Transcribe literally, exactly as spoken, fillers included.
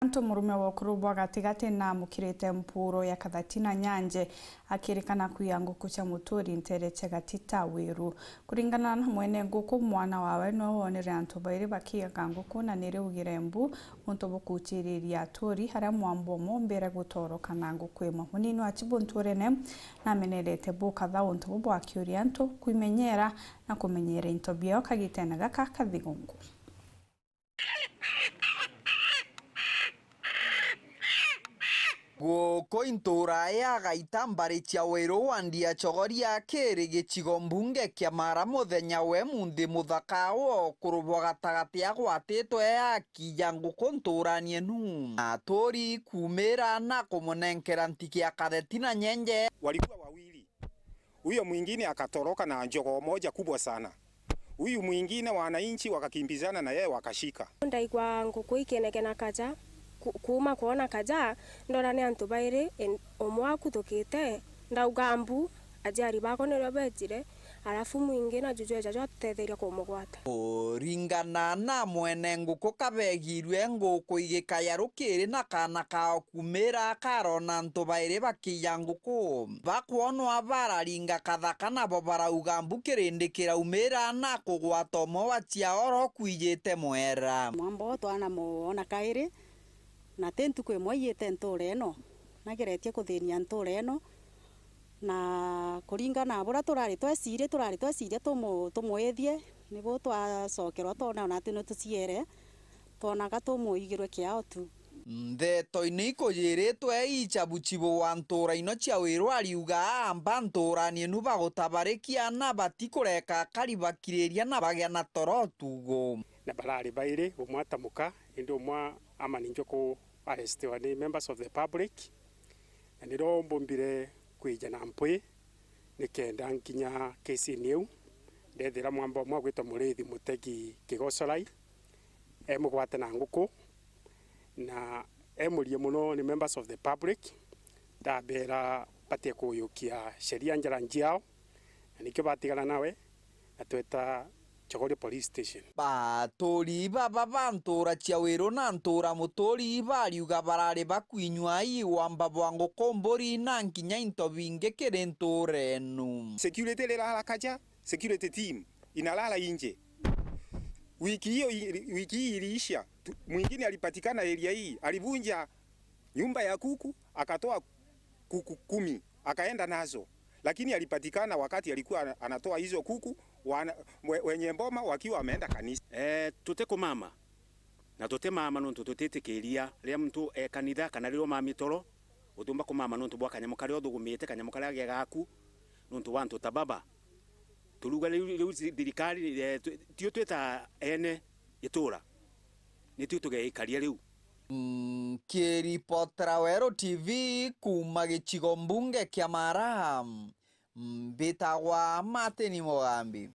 Antu murume wa ukuru bwa gatigati na amukirite mpuro ya Kathatina Nyanje akirikana kwiya nguku cia muturi ntere cia Gatita Wiru. Kuringana na mwene nguku, mwana wawe niwe wonire antu bairi bakiyaga nguku na niriugire mbu untu bukuchiriria aturi aria mwambo mombire gutoroka na nguku imwe. Munini wa chibu nturene namenerete bukatha untu bubu akiuria antu kwimenyera na kumenyera into biao kagitene gaka kathigungu. Guku intura ya Gaita mbari cia Wiru wa Ndia Chogoria kiri gicigo mbunge kia Mara, muthenya we munthi muthaka wo kurubwa gatagati agwatitwe akiya nguku nturani enu. Aturi kumira na kumunenkera ntiki ya Katheti na Nyenje. Walikuwa wawili. Huyo mwingine akatoroka na njogoo moja kubwa sana. Huyu mwingine wananchi wakakimbizana na yeye wakashika. Ndaigua nguku ikinegena kaja, ku-, kuuma kwona kaja, ndona ni antu bairi, en-, umwe akuthukite, ndauga mbu, aciari bakwa nirio betire, alafu mwingine juju eja jwatutetheria kumugwata. Kuringana na mwene nguku, kabegirwe nguku igikaya rukiri na kaana kao kumira karona antu bairi bakiya nguku. Bakwonwa bararinga kathaka, nabo barauga mbu kirindi kiraumira na kugwata umwe wa ciao oro kwijite mwera. Mwamba oo twana muona kairi, na ti ntuku imwe iyite ntuura ino, nageretie kuthinia ntuura ino, na kuringana na buria turari tweciria, turari tweciria tumu-, tumwithie, nibu twacokerwa twona ona ati ni tuciere, twonaga tumuigirwe kiao tu. Ndeto-ini ikujiritwe ichabuchibu wa ntuura ino cia Wiru ariuga, amba ntuurani inu bagutabarikia na batikureka akari bakiriria na bagia na toro utugo. Na barari bairi, umwe atamuka, indi umwe amani njuku arestiwa ni members of the public, na nirio mbumbire kwija na mpwi nikenda nkinya kesini iu, ndethira mwamba umwe agwitwa Murithi Mutegi Kigocorai, emugwate na nguku, na emurie mono ni members of the public, ndabera batie kuyukia sheria njara njiao, na nikio batigana nawe, na tweta Chogoria Police Station. Baturi baba ba ntuura cia Wiru na ntuura muturi bariuga barari bakwinyua ii wamba bwa nguku, mburi na nkinya into bingi kiri ntuura enu. Security rirara kaja, security team inalala nje. Wiki hiyo i-, wiki hii iliisha, tu-, mwingine alipatikana area hii, alivunja nyumba ya kuku, akatoa kuku kumi, akaenda nazo. Lakini alipatikana wakati alikuwa ana-, anatoa hizo kuku, wana-, we-, wenye mboma wakiwa wameenda kanisa. Eh, tutikumama, na tutimama nontu tutitikiria riria muntu e kanitha kana riria umami toro, utiumba kumama nontu bwa kanyamu karia uthugumite, kanyamu karia ge gaku, nontu wa antu ta baba. Turuga riu, riu thirikari, eh, tu-, tio twita ene itura, nitio tugeikaria riu. Nkiripotera Weru T V kuuma gicigo mbunge kia Mara, mbitagwa Martin Mugambi.